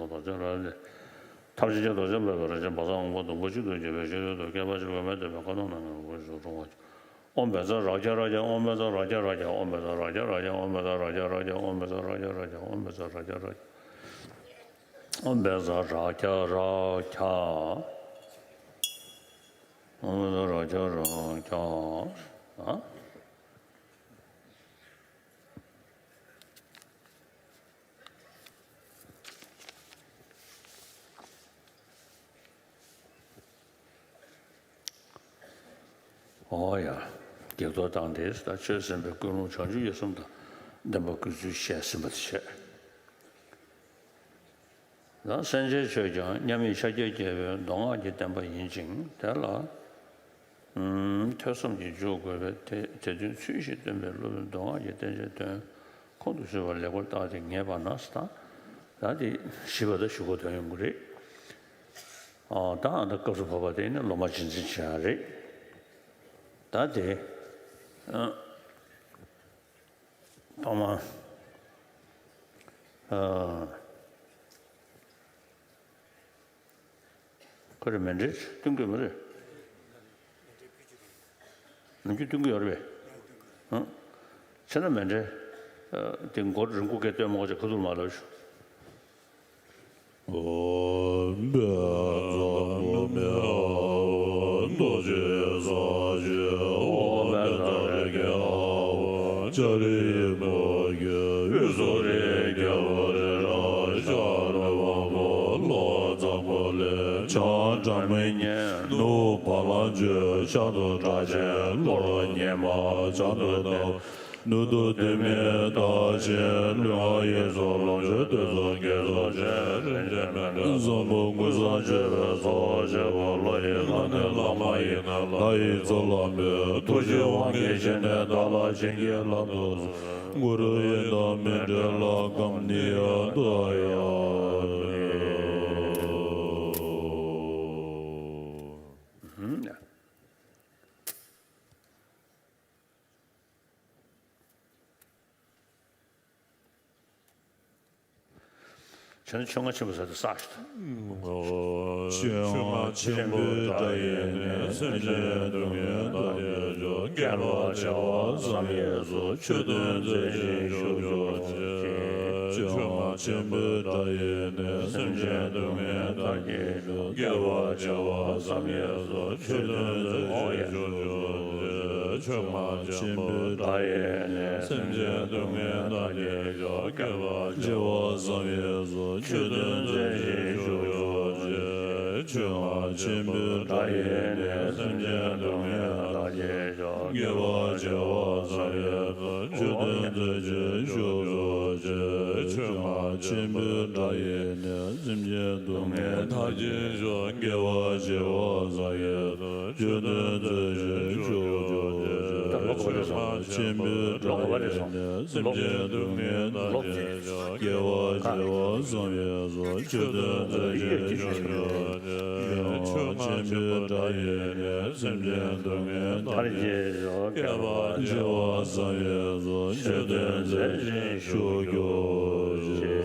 ལ་བར་ཆད་རབ་ལས། ཐབས་ཤེས་ཀྱི་རྡོ་རྗེ་འབེབས་པའི་རལ་གྲི་འབར་ཕྱག་དབང་པོ་ཟླུམ་པོ་གཅིག་ཏུ་གྱུར་པའི་ཤེས་རབ་ཏུ་བསྐལ་པ་གཅིག་པའི་མེ་བསྟོད་པའི་ཁ་དོག་སྣ་ལྔའི་འོད་ཟེར་འཁྲུངས་པ། ཨོཾ་བཛྲ་རཀྵ་རཀྵ། ཨོཾ་བཛྲ་རཀྵ་རཀྵ། ཨོཾ་བཛྲ་རཀྵ་རཀྵ། ཨོཾ་བཛྲ་རཀྵ་རཀྵ། ཨོཾ་བཛྲ་རཀྵ་རཀྵ། ཨོཾ་བཛྲ་རཀྵ་རཀྵ། ཨོཾ་བཛྲ་རཀྵ་རཀྵ། ཨོཾ་བཛྲ་རཀྵ་རཀྵ། ཨོཾ་བཛྲ་རཀྵ་རཀྵ། ཨ། ཨོ་ཡ། བགེགས་གཏོར་བཏང་སྟེ་ད་ཆོས་ཟིན་པའི་ཀུན་སློང་བྱང་ཆུབ་ཡིད་གསུམ་དང་ལྡན་པ་དགོས་ཚུལ་བཤད་ཟིན་པ་དེ་བྱས། ད་སེམས་ཅན་ཆོས་ཀྱང་མཉམ་ཉིད་ཤཱཀྱའི་རྒྱལ་པོའི་མདོ་སྔགས་ཀྱི་བསྟན་པ་ཡིན་ཅིང་། དེ་ལ། ཨུམ། ཐོས་བསམ་གྱིས་འཇུག་དགོས་པས། དེ་དེ་དོན་ཚུལ་བཞིན་སྟོན་པའི་སློབ་དཔོན་མདོ་སྔགས་ཀྱི་བསྟན་བཅོས་དོན་ཁོང་དུ་ཆུད་པ་ལེགས་པར་བརྟགས་ཏེ་ངེས་པ་ན་ཟེར། ད་དེ་ཞིབ་པ་ད་ཞུ་དགོས་དོན་ཡོང་གི་རེད། ཨ། ད་ཨ་ད་སྐབས་སུ་བབ་པ་དེ་ནི་སློབ་མ་རྗེས་འཛིན་བྱེད་ཡ་རེད། ད་དེ། ཨ། ཐོག་མ། ཨ། ཁོ་རེ་མཎྜལ་སྟོན་དགོས་མ་རེད། ནམ་རྒྱུན་སྟོན་གྱི་ཡོད་རེད་པས། ཨ། བྱས་ན་མཎྜལ། ཨ། དེ་མགོ་རིང་པོ་གས་སྟོན་མ་དགོས་ཅིག་ཁ་ཐུག་མར་ལབ་ཤོག་ཨོཾ་བཛྲ་མུ་མེ་ཨཱཿཧཱུྃ། རྡོ་རྗེ་ས་གཞི་ཨོཾ་བཛྲ་རཀྵེ་ཨཱཿཧཱུྃ། ལྕགས་རི་མུ་གེ་དབུས་སུ་རི་རྒྱལ་པོ་རི་རབ་ཤར་དབང་པོ་ལྷོ་འཛམ་བུ་གླིང་བྱང་སྒྲ་མི་སྙན་ནུབ་བ་ལང་སྤྱོད། ཤར་དུ་སྒྲ་གཅན་ལྷོར་ཉི་མ་བྱང་དུ་ཟླ་བ། ནུབ་ཏུ་བདུད་མི་རྟ་ཆེན་ལུས་ངག་ཡིད་གསུམ་ལོངས་སྤྱོད། སྟོད་སུ་གེ་སར་ཆེན་རིན་ཆེན་མཎྜལ་འཛམ་བུ་དངུལ་སྲང་བཅུ་པའི་ཚོགས་བཅས་པ། ལྷ་ཡི་ལྷ་ནི་བླ་མ་ཡི་ནི་ལྷ་ཡི་གཙུག་ལག་མའི་ཐུགས་རྗེའི་དབང་གིས་ཞི་གནས་བདག་ལ་བྱིན་གྱིས་བརླབ་ཏུ་གསོལ། གུ་རུ་ཡི་དམ་མཎྜལ་ལ་སྐུ་མཉེས་ཡང་དག་ཡང་མེད། བྱས་ན་ཆོས་རྔ་ཆེན་པོ་ཟེར་དུས་བསགས་ཤིག་ཆོས་རྔ་ཆེན་པོའི་སྒྲ་ཡིས་ནི། སེམས་ཅན་སྡུག་བསྔལ་མཐའ་ཡས་སྐྱོབ། བསྐལ་པ་བྱེ་བ་བསམ་ཡས་སུ། ཆོས་དོན་མཛད་ཅིང་བཞུགས་གྱུར་ཅིག་ཆོས་རྔ་ཆེན་པོའི་སྒྲ་ཡིས་ནི། སེམས་ཅན་སྡུག་བསྔལ་མཐའ་ཡས་སྐྱོབ། བསྐལ་པ་བྱེ་བ་བསམ་ཡས་སུ། ཆོས་དོན་མཛད་ཅིང་བཞུགས་གྱུར་ཅིག་ཆོས་རྔ་ཆེན་པོའི་སྒྲ་ཡིས་ནི། སེམས་ཅན་སྡུག་བསྔལ་མཐའ་ཡས་སྐྱོབ། བསྐལ་པ་བྱེ་བ་བསམ་ཡས་སུ། ཆོས་དོན་མཛད་ཅིང་བཞུགས་གྱུར་ཅིག་ཆོས་རྔ་ཆེན་པོའི་སྒྲ་ཡིས་ནི། སེམས་ཅན་སྡུག་བསྔལ་མཐའ་ཡས་སྐྱོབ། བསྐལ་པ་བྱེ་བ་བསམ་ཡས་སུ། ཆོས་དོན་མཛད་ཅིང་བཞུགས་གྱུར་ཅིག་ཆོས་རྔ་ཆེན་པོའི་སྒྲ་ཡིས་ནི། སེམས་ཅན་སྡུག་བསྔལ་མཐའ་ཡས་སྐྱོབ། བསྐལ་པ་བྱེ་བ་བསམ་ཡས་སུ། ཆོས་དོན་མཛད་ཅིང་བཞུགས་གྱུར་ཅིག་ཆོས་རྔ་ཆེན་པོའི་སྒྲ་ཡིས་ནི། སེམས་ཅན་སྡུག་བསྔལ་མཐའ་ཡས་སྐྱོབ། བསྐལ་པ་བྱེ་བ་བསམ་ཡས་སུ། ཆོས་དོན་མཛད་ཅིང་བཞུགས་གྱུར་ཅིག་ཆོས་རྔ་ཆེན་པོའི་སྒྲ་ཡིས་ནི། སེམས་ཅན་སྡུག་བསྔལ་མཐའ་ཡས་སྐྱོབ། བསྐལ་པ་བྱེ་བ་བསམ་ཡས་སུ། ཆོས་དོན་མཛད་ཅིང་བཞུགས་གྱུར་ཅིག་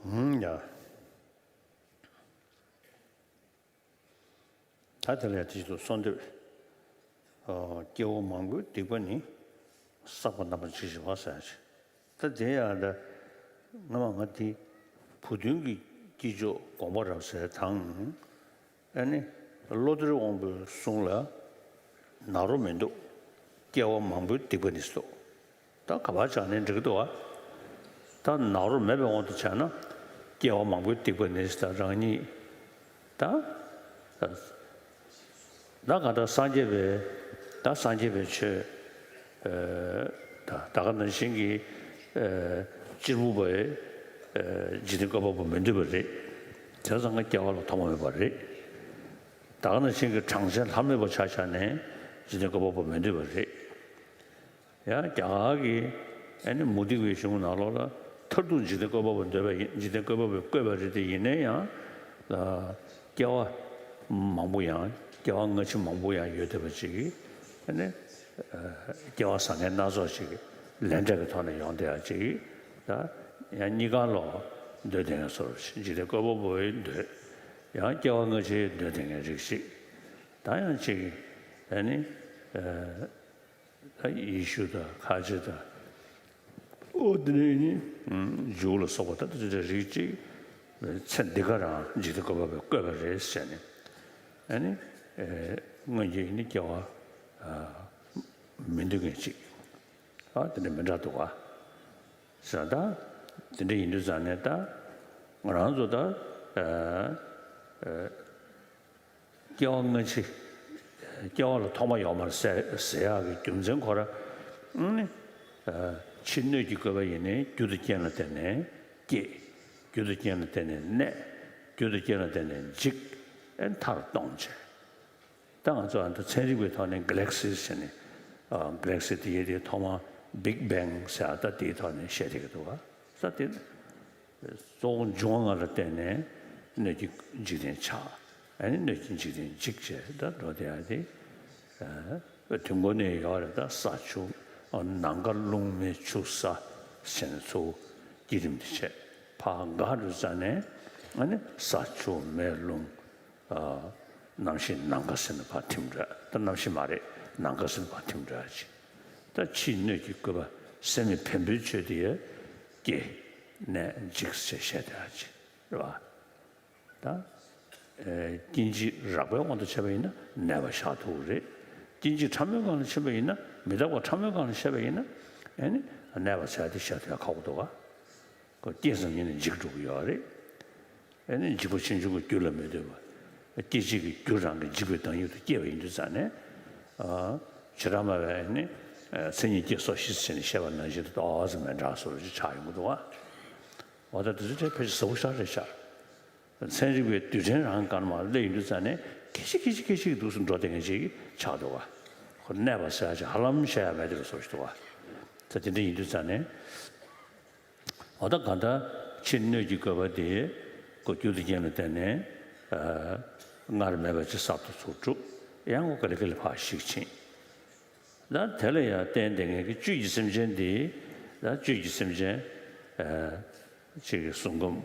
ཧུམ་ཡ། ད་དེ་ལས་དེ་བཞིན་དུ་གསོལ་འདེབས། ཨ། སྐྱེ་བོ་མང་པོའི་སྡིག་པ་ནི། བསགས་པ་རྣམ་པར་འཇིགས་བྱེད་པ་ཟེར་ཡ་ཅིག་ད་དེ་ཡང་ད་སྔ་མ་ང་དེ་བུ་སྟོན་གྱི་དཀྱིལ་ཆོག་དགོངས་པ་རབ་གསལ་དང་། ཨ་ནི་བློ་གཏེར་དབང་པོའི་གསུང་ལ་ནཱ་རོ་མི་འདུག་སྐྱེ་བ་མང་པོའི་སྡིག་པ་ནི་ཟེར་འདུག་ད་ག་པར་བྱས་ནའི་འགྲིག་གི་འདུག་ཨ། ད་ནཱ་རོ་མེད་པའི་དབང་དུ་བྱས་ན། སྐྱེ་བ་མང་པོའི་སྡིག་པ་ནི་ཟེར། ད་རང་ཉིད་ ད་ད་ག་ད་སངས་རྒྱས་པའི་ད་སངས་རྒྱས་པའི་ཆོས་ད་ད་ག་ནང་བཞིན་གྱི་གཅེར་བུ་པའི་འཇིག་རྟེན་བཀོད་པ་པོ་མི་འདོད་པ་རེད། དེ་ཚང་མ་སྐྱེ་བ་ལ་ཐོག་མ་མེད་པ་རེད། ད་ག་ནང་བཞིན་གྱི་གྲངས་ཅན་ལྷ་མེད་པ་ཆ་བཞག་ནས་འཇིག་རྟེན་བཀོད་པ་པོ་མི་འདོད་པ་རེད། ཡང་རྒྱ་གར་གྱི་ཨ་ནི་མུ་སྟེགས་པའི་གཞུང་ནང་ལོགས་ལ་མཐར་ཐུག་འཇིག་རྟེན་བཀོད་པ་པོ་འདོད་པ་ཡིན། འཇིག་རྟེན་བཀོད་པ་པོས་བཀོད་པ་རེད་དེ། ཡིན་ན་ཡང་ལ་སྐྱེ་བ་མང་པོ་ཡང་སྐྱེ་བ་སྔ་ཕྱི་མང་པོ་ཡང་ཡོད་བསྡད་པ་ཅིག་ཨ་ནི་སྐྱེ་བ་བཟང་ངན་སྣ་ཚོགས་ཅིག་ལས་འབྲས་ཀྱི་ཐོག་ནས་ཡོང་བསྡད་ཡ་ཅིག་ད་ཡང་གཉིས་ཀ་ལོག་འདོད་བསྡད་མཁན་བཟོ་འདྲ་ཅིག་འཇིག་རྟེན་བཀོད་པ་པོའི་འདོད། ཡང་སྐྱེ་བ་སྔ་ཕྱིའི་འདོད་བསྡད་མཁན་རིགས་ཅིག་ད་ཡང་ཅིག་ཨ་ནི། ད་ཡེ་ཤུ་དང་ཁ་ཆེ་དང་། ཨོ་དེ་ནས་ནི་ཇུའུ་ལ་སོགས་པ་ད་དེ་ཚོའི་རིགས་གཅིག་ཚེ་འདི་ག་རང་འཇིག་རྟེན་བཀོད་པ་པོས་བཀོད་པ་རེད་ཟེར་ནས་ཨ་ནི་སྔོན་གྱི་ནི་སྐྱེ་བ་མི་འདོད་མཁན་གཅིག་ཨ་དེ་འདྲ་མི་འདྲ་འདུག་ག་ཟེར། ད་དེ་འདྲ་ཡིན་དུས་ཙང་ནས་ད་ང་རང་ཚོ་ད། སྐྱེ་བ་སྔ་ཕྱི། སྐྱེ་བ་ལ་ཐོག་མ་ཡོད་མ་རེད་ཟེར་ཟེར་ཡག་གི་རྒྱུ་མཚན་ཁོ་ར་ཨང་ནི། ཕྱིའི་སྣོད་ཀྱི་བཀོད་པ་ཡིན་ནའི་རྒྱུ་དང་རྐྱེན་ལ་བརྟེན་ནས་སྐྱེ། རྒྱུ་དང་རྐྱེན་ལ་བརྟེན་ནས་གནས། རྒྱུ་དང་རྐྱེན་ལ་བརྟེན་ནས་འཇིག་ཨེ་མཐར་གཏོང་བྱེད། ད་ང་ཚོ་ཨ་ད་ཚན་རིག་པའི་ཐོག་ནས་གྷ་ལེག་སི་ཟེར་ནས། གྷ་ལེག་སི་དེ་ཡི་དེ་ཐོག་མ་བིག་བེང་ཟེར་ཡག་ད་དེའི་ཐོག་ནས་བཤད་བསྡད་ཀྱི་འདུག་ག་ས་དེ། གཙོ་བོ་འབྱུང་བ་ལྔ་ལ་བརྟེན་ནས་སྣོད་ཀྱི་འཇིག་རྟེན་ཆགས། ཨ་ནི་སྣོད་ཀྱི་འཇིག་རྟེན་འཇིག་བྱས་ད་འགྲོ་བསྡད་ཡ་དེ། དུས་འགོ་ནས་ཡོད་རེད། ད་ས་ཆུ་ནམ་མཁའ་རླུང་མེ་ཆུ་ས་ཟེར་ནས་ཚུར་བསྐྱེད་རིམ་དེ་བྱས། ཕར་འགག་འགྲོ་ཙ་ནས་ཨ་ནི་ས་ཆུ་མེ་རླུང་། གནམ་གཤིས་ནམ་མཁའ་ཟེར་ནས་ཕར་ཐིམ་འགྲོ། ད་གནམ་གཤིས་མ་རེད། ནམ་མཁའ་ཟེར་ནས་ཕར་ཐིམ་འགྲོ་ཡ་ཅིག་ད་ཕྱིའི་སྣོད་ཀྱི་བཀོད་པ་སེམས་ནི་བེམ་པོའི་ཆོས་དེ་ཡ་སྐྱེ་གནས་འཇིག་ཟེར་བཤད་བསྡད་ཡ་ཅིག་རེད་བ། ད་སྐྱེ་འཇིག་རགས་པའི་དབང་དུ་བྱས་པ་ཡིན་ན་གནས་པ་བཞག་ཐུབ་ཀྱི་རེད། སྐྱེ་འཇིག་ཕྲ་མོའི་སྒང་ལ་ཕྱིན་པ་ཡིན་ན། མི་རྟག་པ་ཕྲ་མོའི་སྒང་ལ་ཕྱིན་པ་ཡིན་ན་ཨ་ནི་གནས་པ་བྱས་ཏེ་བཞག་ཐུབ་ཡ་ཁག་པོ་འདུག་ག་ཁོ་སྐྱེས་ཙམ་ཉིད་ནས་འཇིག་འགྲོ་གི་ཡོད་རེད། ཨ་ནི་འཇིག་པ་ཕྱིན་ཆད་ཀྱི་རྒྱུ་ལ་མི་ལྟོས་པ། སྐྱེད་བྱེད་ཀྱི་རྒྱུ་རང་གི་འཇིག་པའི་བདག་ཉིད་དུ་སྐྱེས་པ་ཡིན་དུས་ཙང་ནས། བྱེ་བྲག་སྨྲ་བས་ནི། མཚན་ཉིད་སྐྱེ་སོགས་བཞི་ཟེར་ནས་བཤད་པ་ནང་བཞིན་དུ་ཏོག་ཙམ་མི་འདྲ་བཟོ་འདྲ་ཅིག་ཆགས་ཡོང་གི་འདུག་ག་འོ་ད་དེ་ཚོ་དེ་ཕལ་ཆེར་ཟབ་པོ་ཞེ་དྲག་རེད་ཤག་ཚན་རིག་པའི་རྡུལ་ཕྲན་རང་ག་ནས་མར་སླེབས་ཡོང་དུས་ཙང་ནས་སྐད་ཅིག་སྐད་ཅིག་སྐད་ཅིག་འདུག་སེ་འགྲོ་བསྡད་མཁན་ཅིག་ཆགས་འདུག་ག་ཁོ་གནས་པ་ཟེར་ཡ་ཅིག་ཧ་ལམ་བཤད་ཡ་མེད་དེ་ལ་བཟོ་ཞིག་འདུག་ག་ད་དེ་འདྲ་ཡིན་དུས་ཙང་ནས། འོ་ད་གང་ལྟར་ཕྱིའི་སྣོད་ཀྱི་བཀོད་པ་དེ་ཁོ་རྒྱུ་དང་རྐྱེན་ལ་བརྟེན་ནས་སྔར་མེད་པ་ཅིག་གསར་དུ་ཚུར་གྲུབ། ཡང་ཁོ་ག་ལེ་ག་ལེ་ཕར་ཞིག་ཕྱིན། ད་དེ་ལ་ཡང་བརྟེན་བསྡད་མཁན་གྱི་བཅུད་ཀྱི་སེམས་ཅན་འདི། ད་བཅུད་ཀྱི་སེམས་ཅན། ཨ། ཅིག་གི་གཟུགས་ཁམས་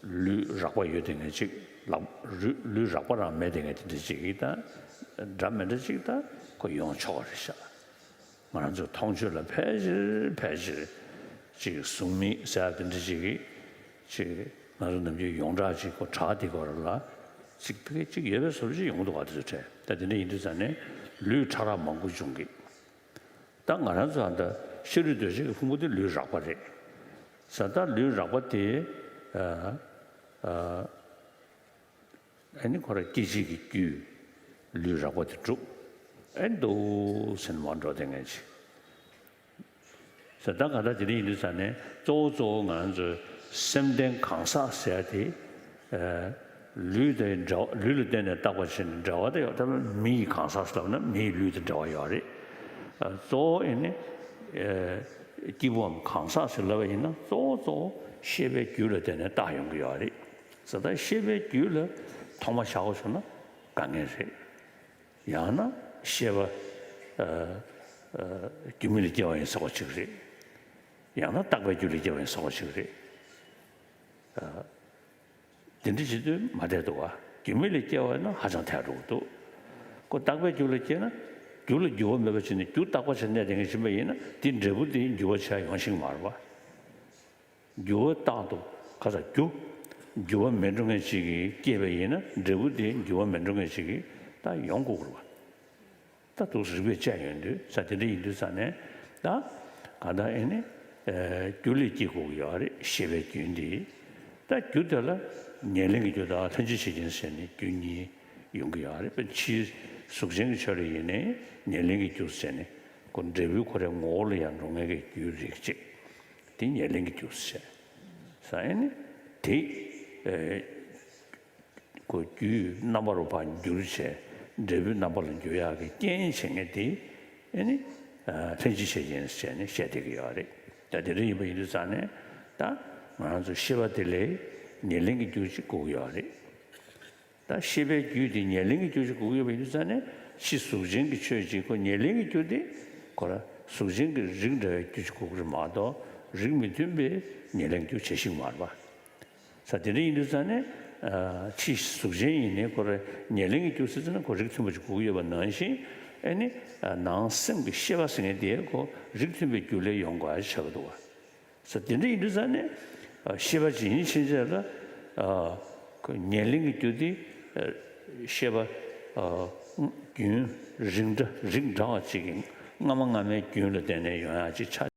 ལུས་རགས་པ་ཡོད་བསྡད་མཁན་ཅིག་ལག་ལུས་ལུས་རགས་པ་རང་མེད་བསྡད་མཁན་དེ་འདྲ་ཅིག་གི་ད་འདྲ་མི་འདྲ་ཅིག་ད་ཁོ་ཡོང་ཆོག་གི་རེད་ཤག་ང་རང་ཚོའི་མཐོང་ཆོས་ལ་ཕལ་ཆེར་ཕལ་ཆེར་ཅིག་གཟུགས་མེད་ཟེར་ཡ་དེ་འདྲ་ཅིག་གི་ཅིག་ང་ཚོ་ནམ་རྒྱུན་ཡོངས་གྲགས་ཅིག་ཁོ་བྲག་དེ་སྐོར་ལ་ཅིག་ཕ་གི་ཅིག་ཡོད་པའི་བཟོ་འདྲ་ཅིག་ཡོང་གི་འདུག་ག་དེ་ཚོ་དྲན། ད་དེ་འདྲ་ཡིན་དུས་ཙང་ནས་ལུས་ཕྲ་རགས་མང་པོ་འབྱུང་གི། ད་ང་རང་ཚོ་ཨ་ད་ཤ་རུས་གདོས་བཅས་ཀྱི་ཕུང་པོ་དེ་ལུས་རགས་པ་རེད། ས་ད་ལུས་རགས་པ་དེ་ཨ་ཨ་ཨ་ནི་ཁོ་ར་སྐྱེད་བྱེད་ཀྱི་རྒྱུས་ལུས་རགས་པ་དེ་གྲུབ། ཨེ་འདུག་ཟེར་ནས་མར་འགྲོ་བསྡད་མཁན་ཅིག་ས་ད་ག་ད་དེ་འདྲ་ཡིན་དུས་ཙང་ནས་གཙོ་བོ་གཙོ་བོ་ང་རང་ཚོའི་སེམས་ལྡན་གང་ཟག་ཟེར་ཡ་དེ། ལུས་དང་འབྲེལ་བ། ལུས་ལ་བརྟེན་ནས་བཏགས་པ་བྱས་ནས་འབྲེལ་བ་དེ་ཡོད། ད་མི་ཡི་གང་ཟག་ཟེར་ལབ་ན་མི་ཡི་ལུས་དང་འབྲེལ་བ་ཡོད་རེད། གཙོ་བོ་ཨེ་ནི་སྐྱེས་བུའམ་གང་ཟག་ཟེར་ལབ་པ་ཡིན་ན་གཙོ་བོ་གཙོ་བོ་ཤེས་པའི་རྒྱུད་ལ་བརྟེན་ནས་བཏགས་ཡོང་གི་ཡོད་རེད། ས་ད་ཤེས་པའི་རྒྱུད་ལ་ཐོག་མ་བཞག་དགོས་བྱུང་ན་དཀའ་ངལ་རེད། ཡང་ན་ཤེས་པ་རྒྱུ་མེད་ལ་སྐྱེ་བ་ཡིན་ཟེར་བ་ཅིག་རེད། ཡང་ན་རྟག་པའི་རྒྱུ་ལ་སྐྱེ་བ་ཡིན་ཟེར་བ་ཅིག་རེད། དེ་འདྲ་བྱེད་དུས་མ་བསྡད་འདུག་ག་རྒྱུ་མེད་ལ་སྐྱེ་བ་ཡིན་ན་ཧ་ཅང་ཐལ་འགྲོ་གི་འདུག་ཁོ་རྟག་པའི་རྒྱུ་ལ་སྐྱེས་ན་རྒྱུ་ལ་འགྱུར་བ་མེད་པ་བྱས་ནས་རྒྱུ་རྟག་པ་བྱས་གནས་བསྡད་མཁན་ཡིན་པ་ཡིན་ན་དེའི་འབྲས་བུ་དེ་འགྱུར་བ་ཆགས་ཡོང་ཤེས་ཀྱི་མ་རེད་པ། འགྱུར་བ་རྟག་ཏུ་ག་ས་རྒྱུ། འགྱུར་བ་མེད་འགྲོ་མཁན་ཅིག་གིས་སྐྱེས་པ་ཡིན་ན་འབྲས་བུ་དེ་འགྱུར་བ་མེད་འགྲོ་མཁན་ཅིག་གིས་ད་ཡོང་དགོས་ཀྱི་རེད་པ། ད་འདུག་སེ་རིགས་པས་དཔྱད་ཡོང་དུས་ས་དེ་འདྲ་ཡིན་དུས་ཙང་ནས་ད་ག་ད་ཨེ་ནི་རྒྱུ་ལས་སྐྱེ་དགོས་ཀྱི་ཡོད་རེད། ཤེས་པའི་རྒྱུན་དེ། ད་རྒྱུ་དེ་ལ་ཉེར་ལེན་གྱི་རྒྱུ་དང་ལྷན་ཅིག་བྱེད་རྐྱེན་ཟེར་ནས་རྒྱུ་གཉིས་ཡོང་གི་ཡོད་རེད། དཔེར་ན་ཕྱིའི་གཟུགས་ཅན་གྱི་ཆོས་ལ་ཡིན་ནའི་ཉེར་ལེན་གྱི་རྒྱུ་ཟེར་ནས་ཁོ་འབྲས་བུའི་ཁོ་རའི་ངོ་བོ་ལ་ཡང་འགྲོ་ངེས་ཀྱི་རྒྱུའི་རིགས་གཅིག་དེ་ཉེར་ལེན་གྱི་རྒྱུ་ཟེར། ས་ཨེ་ནི་དེ་ཨེ་ཁོ་རྒྱུའི་རྣམ་པ་རུ་ཕར་འགྱུར་བྱས་འབྲས་བུའི་རྣམ་པ་ལ་འགྱུར་ཡག་གི་རྐྱེན་བྱེད་མཁན་དེ་ཨེ་ནི་ལྷན་ཅིག་བྱེད་རྐྱེན་ཟེར་ནས་བཤད་བསྡད་ཀྱི་ཡོད་རེད། ད་དེ་འདྲ་ཡིན་པ་ཡིན་དུས་ཙང་ནས་ད་ང་རང་ཚོ་ཤེས་པ་དེ་ལ་ཉེར་ལེན་གྱི་རྒྱུ་ཅིག་དགོས་ཀྱི་ཡོད་རེད། ད་ཤེས་པའི་རྒྱུ་དེ་ཉེར་ལེན་གྱི་རྒྱུ་ཅིག་དགོས་ཀྱི་ཡོད་པ་ཡིན་དུས་ཙང་ནས་ཕྱི་གཟུགས་ཅན་གྱི་ཆོས་ཅིག་ཁོ་ཉེར་ལེན་གྱི་རྒྱུ་དེ་ཁོ་ར་གཟུགས་ཅན་གྱི་རིགས་འདྲ་བའི་རྒྱུ་ཅིག་དགོས་ཀྱི་རེད་མ་གཏོགས་རིགས་མི་མཐུན་པའི་ཉེར་ལེན་རྒྱུ་བྱེད་ཤེས་ཀྱི་མ་རེད་པ། ས་དེ་འདྲ་ཡིན་དུས་ཙང་ནས་ཨ་ཕྱི་གཟུགས་ཅན་ཡིན་ནའི་ཁོ་ར་ཉེར་ལེན་གྱི་རྒྱུ་ཟེར་ཙང་ན་ཁོ་རིགས་མཐུན་པ་ཅིག་དགོས་ཀྱི་ཡོད་པ་ནང་བཞིན་ཨེ་ནི་ཨ་ནང་སེམས་ཀྱི་ཤེས་པ་ཟེར་མཁན་དེ་ཁོ་རིགས་མཐུན་པའི་རྒྱུ་ལས་ཡོང་དགོས་ཡ་ཆགས་ཀྱི་འདུག་བ། ས་དེ་འདྲ་ཡིན་དུས་ཙང་ནས་ཨ་ཤེས་པ་ཇི་སྙེད་ཕྱིན་ཆད་ལ་ཨ་ཁོ་ཉེར་ལེན་གྱི་རྒྱུ་དེ་ཨ་ཤེས་པ་ཨ་རྒྱུན་རིང་འདྲ་རིགས་འདྲ་བ་ཅིག་གི་སྔ་མ་སྔ་མའི་རྒྱུན་ལ་བརྟེན་ནས་ཡོང་ཡ་ཅིག་ཆགས།